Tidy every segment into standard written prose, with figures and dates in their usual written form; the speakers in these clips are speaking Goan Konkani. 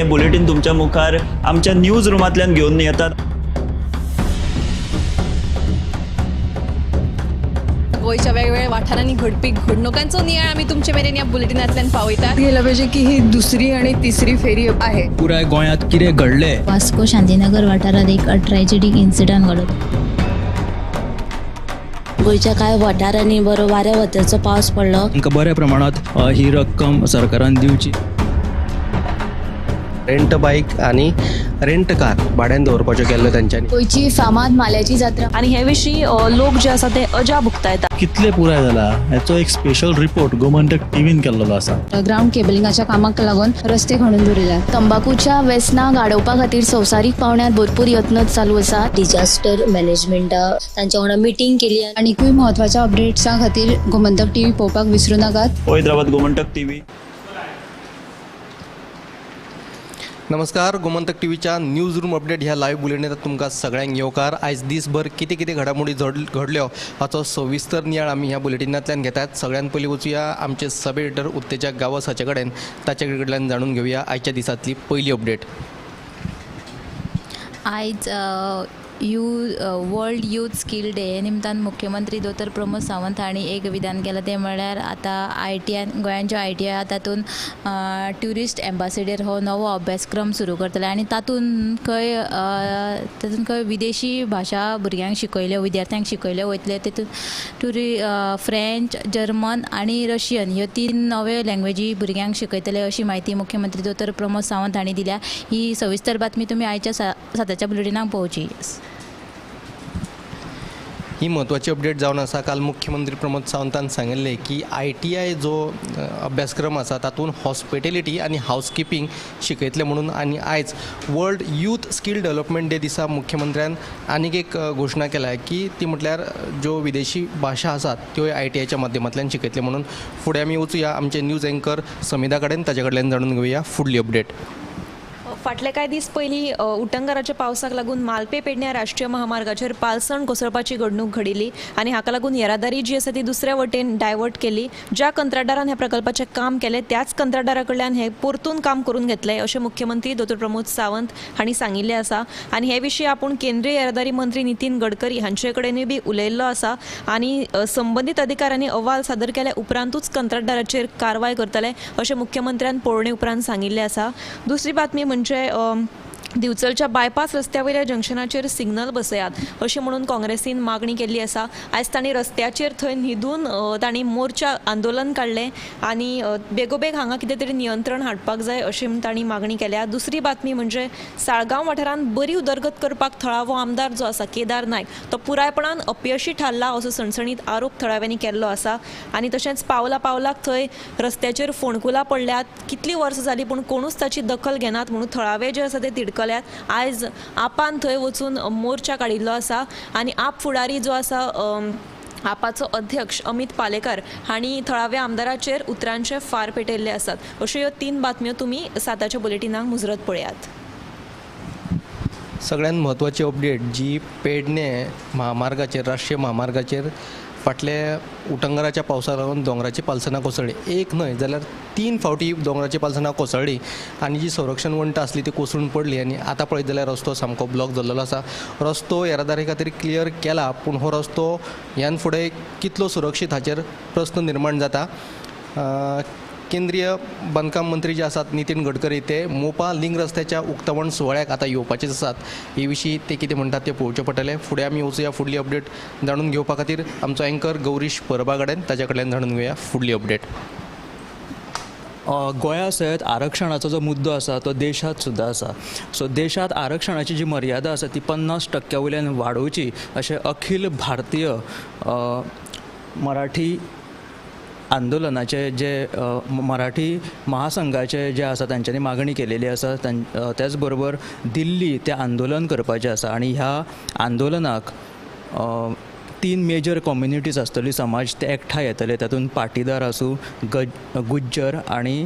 हें बुलेटीन तुमच्या मुखार आमच्या न्यूज रुमांतल्यान घेवन येतात. गोंयच्या वेगवेगळ्या वाठारांनी घडपी घडणुकांचो नियाळ आमी तुमचे मेरेन ह्या बुलेटिनांतल्यान पावयतात. गेलं पाहिजे की ही दुसरी आणि तिसरी फेरी आहे. पुराय गोंयांत कितें घडलें, वास्को शांतीनगर वाठारात एक ट्रॅजेडीक इन्सिडंट घडलो. गोंयच्या कांय वाठारांनी बरो वाऱ्या वताचो पावस पडलो. तांकां बऱ्या प्रमाणांत ही रक्कम सरकारान दिवची. रेंट बायक आनी रेंट कार भाड्यान दवरपाच्यो केल्ल्यो तेंच्यांनी. गोंयची फामाद माल्याची जात्रा आनी हे विशीं लोक जे आसा ते अजाप उक्तायता. कितले पुराय जाला हेचो एक स्पेशल रिपोर्ट गोमंतक टीव्हीन केल्लो आसा. ग्राउंड केबलिंगाच्या कामाक लागून रस्ते खणून दवरिल्यात. तंबाकूच्या वेसनाक आडोवपा खातीर संवसारीक पावंड्यार भरपूर यत्न चालू आसा. डिजास्टर मॅनेजमेंटा तांच्या वांगडा मिटींग केली. आनीकूय म्हत्वाच्या अपडेट्सां खातीर गोमंतक टीव्ही पळोवपाक विसरूं नाकात. हैदराबाद गोमंतक टीव्ही. नमस्कार, गोमंतक टीव्हीच्या न्यूज रूम अपडेट ह्या लायव्ह बुलेटिनांत तुमकां सगळ्यांक येवकार. आयज दीसभर कितें कितें घडामोडी घडल्यो हाचो सविस्तर नियाळ आमी ह्या बुलेटिनांतल्यान घेतात. सगळ्यान पयलीं वचुया आमचे सब एडिटर उत्तेजक गांवस हाचे कडेन, ताचे कडल्यान जाणून घेवया आयच्या दिसांतली पयली अपडेट. आयज वर्ल्ड यूथ स्कील डे हे निमतान मुख्यमंत्री दोतोर प्रमोद सावंत हांणी एक विधान केलां, तें म्हळ्यार आतां ITI गोंयांत ज्यो ITI आहा तातूंत ट्युरिस्ट एम्बासिडर हो नवो अभ्यासक्रम सुरू करतले आनी तातूंत खंय विदेशी भाशा भुरग्यांक शिकयल्यो, विद्यार्थ्यांक शिकयल्यो वयतले. तितून फ्रेंच, जर्मन आनी रशियन ह्यो 3 नव्यो लँग्वेजी भुरग्यांक शिकयतले अशी म्हायती मुख्यमंत्री दोतोर प्रमोद सावंत हांणी दिल्या. ही सविस्तर बातमी तुमी आयच्या साताच्या बुलेटिनाक पळोवची. ही म्हत्वाची अपडेट जावन आसा. काल मुख्यमंत्री प्रमोद सावंतान सांगिल्लें की ITI जो अभ्यासक्रम आसा तातूंत हॉस्पिटेलिटी आनी हावसकिपींग शिकयतले म्हणून. आनी आयज world youth skill development day दिसा मुख्यमंत्र्यान आनीक एक घोशणा केल्या की ती म्हटल्यार ज्यो विदेशी भाशा आसात त्यो ITIच्या माध्यमांतल्यान शिकयतले म्हणून. फुडें आमी वचुया आमचे न्यूज एंकर समिधा कडेन, ताचे कडल्यान जाणून घेवया फुडली अपडेट. फाटले कांय दीस पयलीं उटंगाराच्या पावसाक लागून मालपे पेडण्या राष्ट्रीय महामार्गाचेर पालसण कोसळपाची घडणूक घडिल्ली आनी हाका लागून येरादारी जी आसा ती दुसऱ्या वटेन डायवर्ट केली. ज्या कंत्राटदारान ह्या प्रकल्पाचें काम केलें त्याच कंत्राटदारा कडल्यान हें परतून काम करून घेतलें अशें मुख्यमंत्री दोतोर प्रमोद सावंत हांणी सांगिल्लें आसा. आनी हे विशीं आपूण केंद्रीय येरादारी मंत्री नितीन गडकरी हांचे कडेनूय बी उलयल्लो आसा आनी संबंदीत अधिकाऱ्यांनी अहवाल सादर केल्या उपरांतूच कंत्राटदाराचेर कारवाय करतले अशें मुख्यमंत्र्यान पळोवणे उपरांत सांगिल्लें आसा. दुसरी बातमी म्हणजे दिवचलच्या बायपास रस्त्या वयल्या जंक्शनाचेर सिग्नल बसयात अशें म्हणून काँग्रेसीन मागणी केल्ली आसा. आयज तांणी रस्त्याचेर थंय न्हिदून तांणी मोर्चा आंदोलन काडलें आनी बेगोबेग हांगा कितें तरी नियंत्रण हाडपाक जाय अशें म्हूण तांणी मागणी केल्या. दुसरी बातमी म्हणजे साळगांव वाठारांत बरी उदरगत करपाक थळावो आमदार जो आसा केदार नायक तो पुरायपणान अपयशी थारला असो सणसणीत आरोप थळाव्यांनी केल्लो आसा. आनी तशेंच पावला पावलाक थंय रस्त्याचेर फोंडकुलां पडल्यात, कितलीं वर्सां जालीं पूण कोणूच ताची दखल घेनात म्हणून थळावे जे आसा ते तिडकल्यात. आयज आपान थंय वचून मोर्चा काडिल्लो आसा आनी आप फुडारी जो आसा आपाचो अध्यक्ष अमित पालेकर हांणी थळाव्या आमदाराचेर उतरांचे फार पेटयल्ले आसात. अश्यो ह्यो 3 बातम्यो तुमी साताच्या बुलेटिनाक मुजरत पळयात. सगळ्यांत म्हत्वाची अपडेट जी पेडणे महामार्गाचेर, राष्ट्रीय महामार्गाचेर फाटल्या उटंगाराच्या पावसाक लागून दोंगराची पालसणां कोसळ्ळी. एक न्हय जाल्यार 3 फावटी दोंगराची पालसणां कोसळ्ळी आनी जी संरक्षण वण्ट आसली ती कोसळून पडली आनी आतां पळयत जाल्यार रस्तो सामको ब्लॉक जाल्लो आसा. रस्तो येरादारी खातीर क्लियर केला पूण हो रस्तो ह्यान फुडें कितलो सुरक्षीत हाचेर प्रस्न निर्माण जाता. केंद्रीय बांदकाम मंत्री जे आसात नितीन गडकरी ते मोपा लिंग रस्त्याच्या उक्तावण सुवाळ्याक आतां येवपाचेच आसात. हे विशीं ते कितें म्हणटात तें पळोवचें पडटलें. फुडें आमी वचुया फुडली अपडेट जाणून घेवपा खातीर आमचो एंकर गौरीश परबा कडेन, ताच्या कडल्यान जाणून घेवया फुडली अपडेट. गोंया सयत आरक्षणाचो जो मुद्दो आसा तो देशांत सुद्दां आसा. सो देशांत आरक्षणाची जी मर्यादा आसा ती 50% वयल्यान वाडोवची अशें अखिल भारतीय मराठी आंदोलनाचे जे मराठी महासंघाचे जे आसा तांच्यांनी मागणी केलेली आसा. त्याच बरोबर दिल्ली तें आंदोलन करपाचें आसा आनी ह्या आंदोलनाक 3 मेजर कम्युनिटीज आसतली, समाज ते एकठांय येतले, तातूंत पाटीदार आसूं, गुज्जर आनी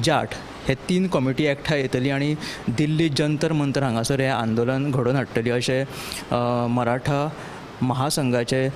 जाट हे 3 कमिटी एकठांय येतली आनी दिल्ली जंतर मंतर हांगासर हें आंदोलन घडोवन हाडटली अशें मराठा महासंघाचे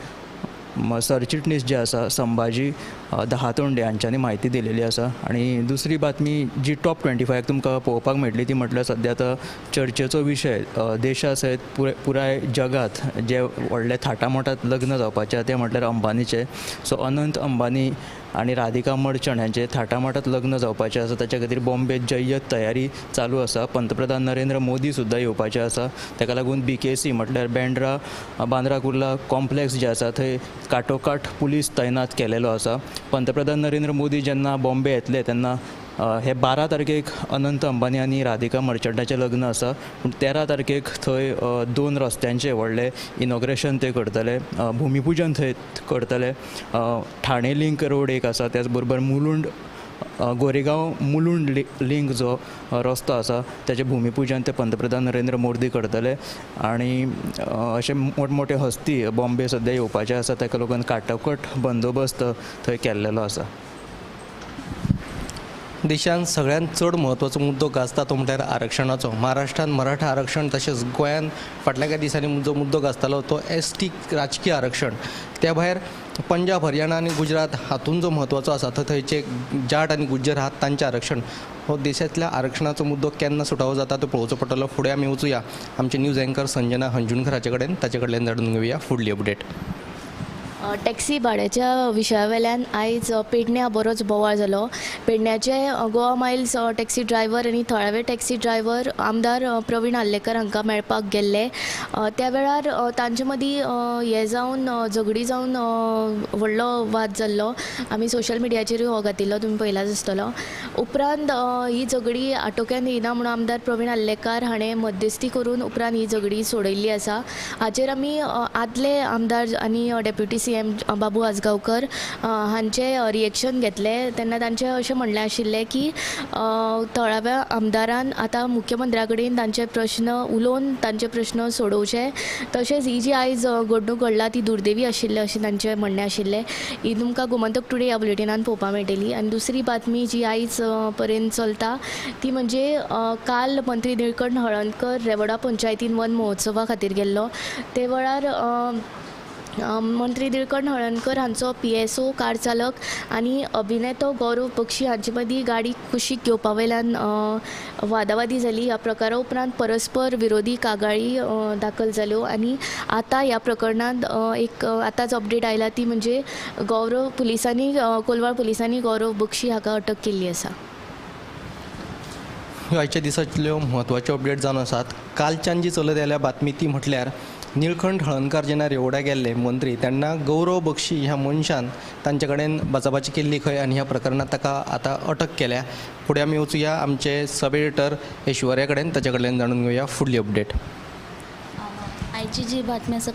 सरचिटणीस जे आसा संभाजी दहातोंडे हांच्यांनी म्हायती दिलेली आसा. आनी दुसरी बातमी जी टॉप 25 तुमकां पळोवपाक मेळटली ती म्हटल्यार सद्या आतां चर्चेचो विशय देशा सयत पुराय जगात जे व्हडले थाटामोटात लग्न जावपाचें तें म्हटल्यार अंबानीचें. सो अनंत अंबानी आनी राधिका मर्चंट हांचे थाटामाटात लग्न जावपाचें आसा. ताच्या खातीर बॉम्बे जय्यत तयारी चालू आसा. पंतप्रधान नरेंद्र मोदी सुद्दां येवपाचे आसा. ताका लागून BKC म्हटल्यार बँड्रा बांद्रा कुर्ला कॉम्प्लेक्स जे आसा थंय काटोकाट पुलीस तैनात केलेलो आसा. पंतप्रधान नरेंद्र मोदी जेन्ना बॉम्बे येतले तेन्ना हे 12 तारखेक अनंत अंबानी आनी राधिका मर्चंटाचें लग्न आसा. पूण 13 तारखेक थंय 2 रस्त्यांचें व्हडलें इनॉग्रेशन ते करतले, भुमिपुजन थंय करतले. ठाणे लिंक रोड एक आसा, त्याच बरोबर मुलुंड गोरेगांव मुलुंड लिंक जो रस्तो आसा ताचें भुमिपुजन ते पंतप्रधान नरेंद्र मोदी करतले. आनी अशे मोठमोठे हस्ती बॉम्बे सद्या येवपाचे आसा. ताका लागून काटोकाट बंदोबस्त थंय केल्लेलो आसा. देशांत सगळ्यांत चड म्हत्वाचो मुद्दो गाजता तो म्हळ्यार आरक्षणाचो. महाराष्ट्रांत मराठा आरक्षण तशेंच गोंयांत फाटल्या कांय दिसांनी जो मुद्दो गाजतालो तो ST राजकीय आरक्षण. त्या भायर पंजाब, हरियाणा आनी गुजरात हातूंत जो म्हत्वाचो आसा तो थंयचे जाट आनी गुज्जर आहात तांचें आरक्षण. हो देशांतल्या आरक्षणाचो मुद्दो केन्ना सुटावो जाता तो पळोवचो पडटलो. फुडें आमी वचुया आमचे न्यूज एंकर संजना हंजुणकर हाचे कडेन, ताचे कडल्यान जाणून घेवया फुडली अपडेट. टॅक्सी भाड्याच्या विशया वेल्यान आयज पेडण्यां बरोच बोवाळ जालो. पेडण्याचे गोवा मायल्स टॅक्सी ड्रायव्हर आनी थळावे टॅक्सी ड्रायव्हर आमदार प्रवीण आर्लेकर हांकां मेळपाक गेल्ले. त्या वेळार तांचे मदीं हें जावन झगडी जावन व्हडलो वाद जाल्लो. आमी सोशल मिडियाचेरूय हो घातिल्लो, तुमी पळयलाच आसतलो. उपरांत ही झगडी आटोक्यान येना म्हणून आमदार प्रवीण आर्लेकर हाणें मध्यस्थी करून उपरांत ही झगडी सोडयल्ली आसा. हाचेर आमी आदले आमदार आनी डेप्युटी CM Babu Ajgaonkar हांचे रिएक्शन घेतले तेन्ना तांचें अशें म्हणलें आशिल्लें की थळाव्या आमदारान आतां मुख्यमंत्र्या कडेन तांचे प्रश्न उलोवन तांचे प्रश्न सोडोवचे, तशेंच ही जी आयज घडणूक घडला ती दुर्दैवी आशिल्ली अशें तांचें म्हणणें आशिल्लें. ही तुमकां गोमंतक टुडे ह्या बुलेटिनान पळोवपाक मेळटली. आनी दुसरी बातमी जी आयज पर्यंत चलता ती म्हणजे काल मंत्री निळकंठ हळर्णकर रेवडा पंचायतीन वन महोत्सवा खातीर गेल्लो. ते वेळार मंत्री निळकंठ हळर्णकर हांचो PSO car चालक आनी अभिनेतो गौरव बक्षी हांचे मदीं गाडी कुशीक घेवपा वयल्यान वादावादी जाली. ह्या प्रकारा उपरांत परस्पर विरोधी कागाळी दाखल जाल्यो आनी आतां ह्या प्रकरणांत एक आतांच अपडेट आयला ती म्हणजे गौरव पुलिसांनी कोलवाळ पुलिसांनी गौरव बक्षी हाका अटक केल्ली आसा. ह्यो आयच्या दिसांतल्यो म्हत्वाच्यो अपडेट जावन आसात. कालच्यान जी चलत आयल्या बातमी ती म्हटल्यार निळकंठ हळर्णकर जेन्ना रेवडा गेल्ले मंत्री तेन्ना गौरव बक्षी ह्या मनशान तांचे कडेन बाचाबाची केल्ली खंय आनी ह्या प्रकरणांत ताका आतां अटक केल्या. फुडें आमी वचुया आमचे सब एडिटर ऐश्वर्या कडेन, ताचे कडल्यान जाणून घेवया फुडली अपडेट. आयची जी बातमी आसा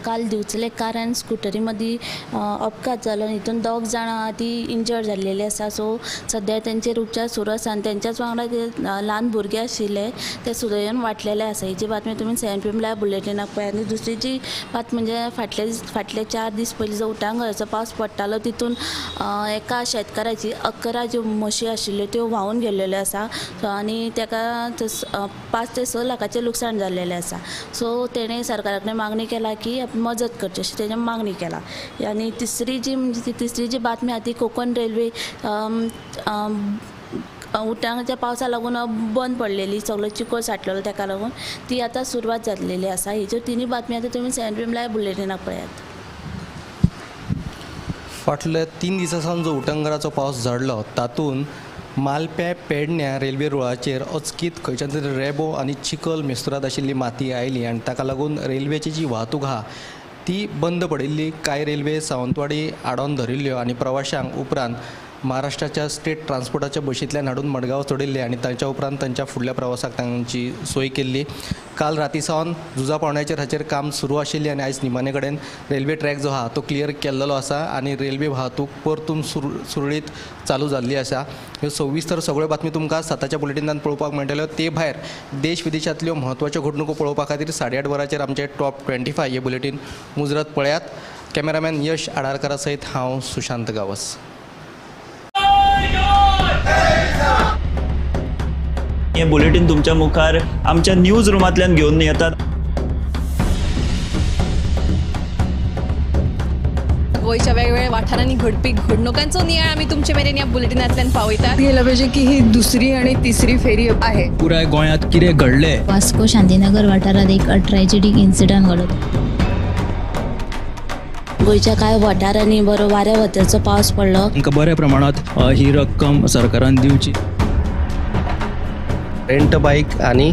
काल दिवचले कार आनी स्कुटरी मदीं अपघात जालो आनी हितून 2 जाणां आहा ती इंजर्ड जाल्लेली आसा. सो सद्या तेंचेर उपचार सुरू आसा आनी तेंच्याच वांगडा ते ल्हान भुरगे आशिल्ले ते सुदैवान वाटलेले आसा. ही जी बातमी तुमी 7 PM live बुलेटिनाक पळयात. आनी दुसरी जी बातमी म्हणजे फाटले 4 दीस पयलीं जो उटांगराचो पावस पडटालो तितून एका शेतकाराची 11 ज्यो म्हशी आशिल्ल्यो त्यो व्हांवून गेल्ल्यो आसा आनी ताका 5 ते 6 लाखाचें लुकसाण जाल्लेलें आसा. सो तेणें सरकारा कडेन मागणी केला की मजत करची अशी तेणें मागणी केला. आनी तिसरी जी बातमी आहा ती कोंकण रेल्वे उटांगाच्या पावसा लागून बंद पडलेली, सगळो चिखल साठलेलो ताका लागून ती आतां सुरवात जाल्लेली आसा. हेच्यो तिनूय बातमी आतां तुमी 7 PM live बुलेटिनाक पळयात. फाटल्या 3 दिसां सावन जो उटंगराचो पावस झडलो तातूंत मालप्या पेडण्या रेल्वे रुळाचेर अचकीत खंयच्यान तरी रेबो आनी चिखल मिस्तुराद आशिल्ली माती आयली आनी ताका लागून रेल्वेची जी वाहतूक आहा ती बंद पडिल्ली. कांय रेल्वे सावंतवाडी आडोवन धरिल्ल्यो आनी प्रवाशांक उपरांत महाराष्ट्राच्या स्टेट ट्रान्सपोर्टाच्या बशींतल्यान हाडून मडगांव सोडिल्ले आनी तांच्या उपरांत तांच्या फुडल्या प्रवासाक तांची सोय केल्ली. काल राती सावन झुजा पावण्याचेर हाचेर काम सुरू आशिल्लें आनी आयज निमाणे कडेन रेल्वे ट्रॅक जो आहा तो क्लियर केल्लो आसा आनी रेल्वे वाहतूक परतून सुरळीत चालू जाल्ली आसा. ह्यो सविस्तर सगळ्यो बातमी तुमकां 7च्या बुलेटिनान पळोवपाक मेळटल्यो. ते भायर देश विदेशांतल्यो म्हत्वाच्यो घडणुको पळोवपा खातीर 8:30 वरांचेर आमचें टॉप 25 हे बुलेटीन मुजरत पळयात. कॅमेरामॅन यश आडारकरा सयत हांव सुशांत गावस. हे बुलेटीन तुमच्या मुखार आमच्या न्यूज रुमांतल्यान घेवन येतात. गोंयच्या वेगवेगळ्या वाठारांनी घडपी घडणुकांचो नियाळ आमी तुमचे मेरेन ह्या बुलेटिनांतल्यान पावयतात. गेलं पाहिजे की ही दुसरी आणि तिसरी फेरी आहे. पुराय गोंयांत कितें घडलें. वास्को शांतीनगर वाठारांत एक ट्रॅजेडीक इन्सिडंट घडलो. गोंयच्या कांय वाठारांनी बरो वाऱ्या वताचो पावस पडलो. तांकां बऱ्या प्रमाणांत ही रक्कम सरकारान दिवची. रेंट बायक आनी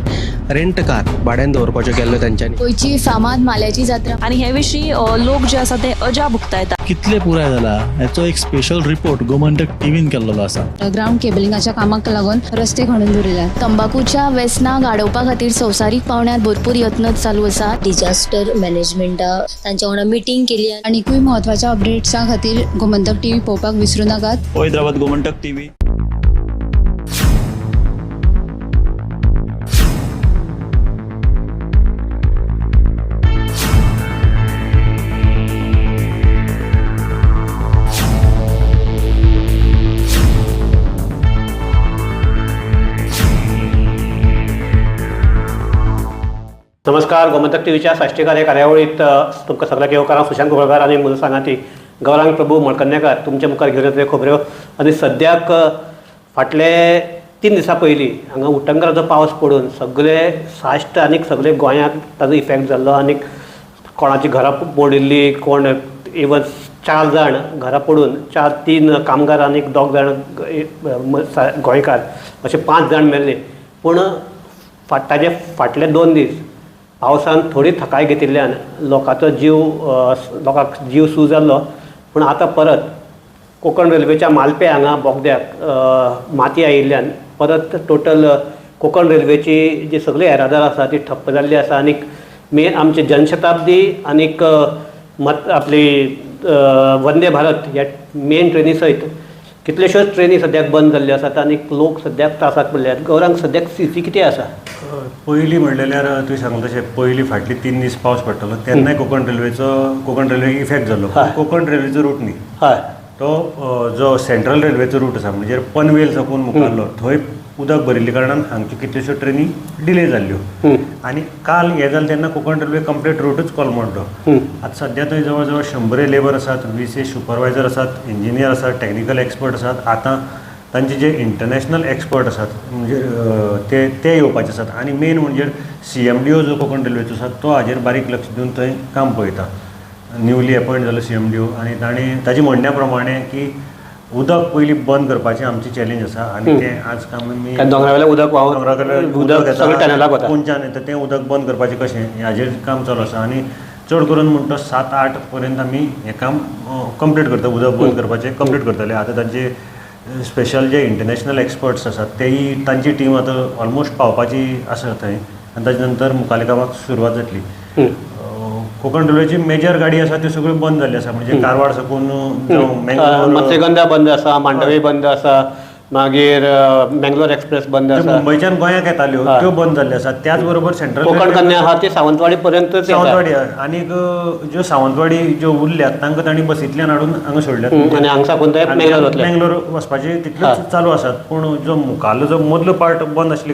रेंट कार भाड्यान दवरपाच्यो केल्ल्यो तेंच्यांनी. गोंयची फामाद माल्याची जात्रा. आनी हे विशीं लोक जे आसा ते अजाप उक्तायता. कितले पुराय जाला हेचो एक स्पेशल रिपोर्ट गोमंतक टीव्हीन केल्लो आसा. ग्रावंड केबलिंगाच्या कामाक लागून रस्ते खणून दवरिल्यात. तंबाकूच्या वेसनाक आडोवपा खातीर संवसारीक पावंड्यार भरपूर यत्न चालू आसात. डिजास्टर मॅनेजमेंटा तांच्या वांगडा मिटींग केली. आनीकूय म्हत्वाच्या अपडेट्सां खातीर गोमंतक टीव्ही पळोवपाक विसरूं नाकात. पळयत रावात गोमंतक टीव्ही. नमस्कार, गोमंतक टीव्हीच्या साश्टीकार ह्या कार्यावळीत तुमकां सगळ्यांक येवकार. हांव सुशांत कुंकळकार आनी म्हजो सांगाती गौरांग प्रभू मळकन्नेकार तुमच्या मुखार घेवन येतले खबऱ्यो. आनी सद्याक फाटले 3 दिसां पयलीं हांगा उटंगराचो पावस पडून सगळे साश्ट आनी सगळे गोंयांत ताजो इफेक्ट जाल्लो आनी कोणाची घरां मोडिल्ली, कोण इवन 4 जाण घरां पडून 4-3 कामगार आनी 2 जाण गोंयकार अशे 5 जाण मेल्ले. पूण ताजे फाटले 2 दीस पावसान थोडी थकाय घेतिल्ल्यान लोकांचो जीव लोकांक जीव सू जाल्लो. पूण आतां परत कोंकण रेल्वेच्या मालपे हांगा बोगद्याक माती आयिल्ल्यान परत टोटल कोंकण रेल्वेची जी सगळी येरादार आसा ती ठप्प जाल्ली आसा. आनीक मेन आमचे जनशताब्दी आनीक मत आपली वंदे भारत ह्या मेन ट्रेनी सयत कितल्योश्योच ट्रेनी सद्याक बंद जाल्ल्यो आसात आनीक लोक सद्याक त्रासाक पडल्यात. गौरांग, सद्याक स्थिती कितें आसा? पयलीं म्हणलें तुवें सांगलें तशें पयलीं फाटली 3 दीस पावस पडटलो तेन्नाय कोंकण रेल्वेक इफेक्ट जाल्लो. कोंकण रेल्वेचो रूट न्ही, तो जो सेंट्रल रेल्वेचो रूट आसा म्हणजे पनवेल साकून मुखारलो थंय उदक भरिल्ल्या कारणान हांगच्यो कितल्योश्यो ट्रेनी डिले जाल्ल्यो. आनी काल हें जालें तेन्ना कोंकण रेल्वे कंप्लीट रूटच कोलमोडलो. आतां सद्या थंय जवळ जवळ 100 लेबर आसात, 20 सुपरवायजर आसात, इंजिनियर आसात, टॅक्निकल एक्सपर्ट आसात. आतां तांचे जे इंटरनॅशनल एक्सपर्ट आसात म्हणजे ते येवपाचे आसात. आनी मेन म्हणजे CMDO जो कोंकण रेल्वेचो आसा तो हाजेर बारीक लक्ष दिवन थंय काम पळयता. न्यूली अपॉयंट जालो CMDO आनी ताणें ताजे म्हणण्या प्रमाणे की उदक पयलीं बंद करपाचें आमचें चॅलेंज आसा आनी तें आज काम आमी दोंगरावेलें उदक व्हांवन उदक सगळें टनलाक वता, कोनच्यान येता तें उदक बंद करपाचें कशें हाजेर काम चालू आसा. आनी चड करून म्हणटा 7-8 पर्यंत आमी हें काम कंप्लीट करता, उदक बंद करपाचें कंप्लीट करतले. आतां तांचे स्पेशल जे इंटरनॅशनल एक्सपर्ट्स आसात तेय तांची टीम आतां ऑलमोस्ट पावपाची आसा थंय आनी ताजे नंतर मुखाल्ल्या कामाक सुरवात जातली. कोंकण रेल्वेची मेजर गाडी आसा त्यो सगळ्यो बंद जाल्ल्यो आसा म्हणजे कारवार साकून जावं मत्स्यगंधा बंद आसा, मांडवी बंद आसा, मागीर मँगलोर एक्सप्रेस बंद आसा, मुंबयच्यान गोंयाक येताल्यो त्यो बंद जाल्ल्यो आसा. त्याच बरोबर सेंट्रल कोंकण कन्या आहा ती सावंतवाडी पर्यंत, सावंतवाडी आनीक ज्यो सावंतवाडी ज्यो उरल्यात तांकां तांणी बसींतल्यान हाडून हांगा सोडल्यात आनी हांगा साकून ते मँगलोर वचपाचे तितल्योच चालू आसात. पूण जो मुखारलो जो मदलो पार्ट बंद आशिल्लो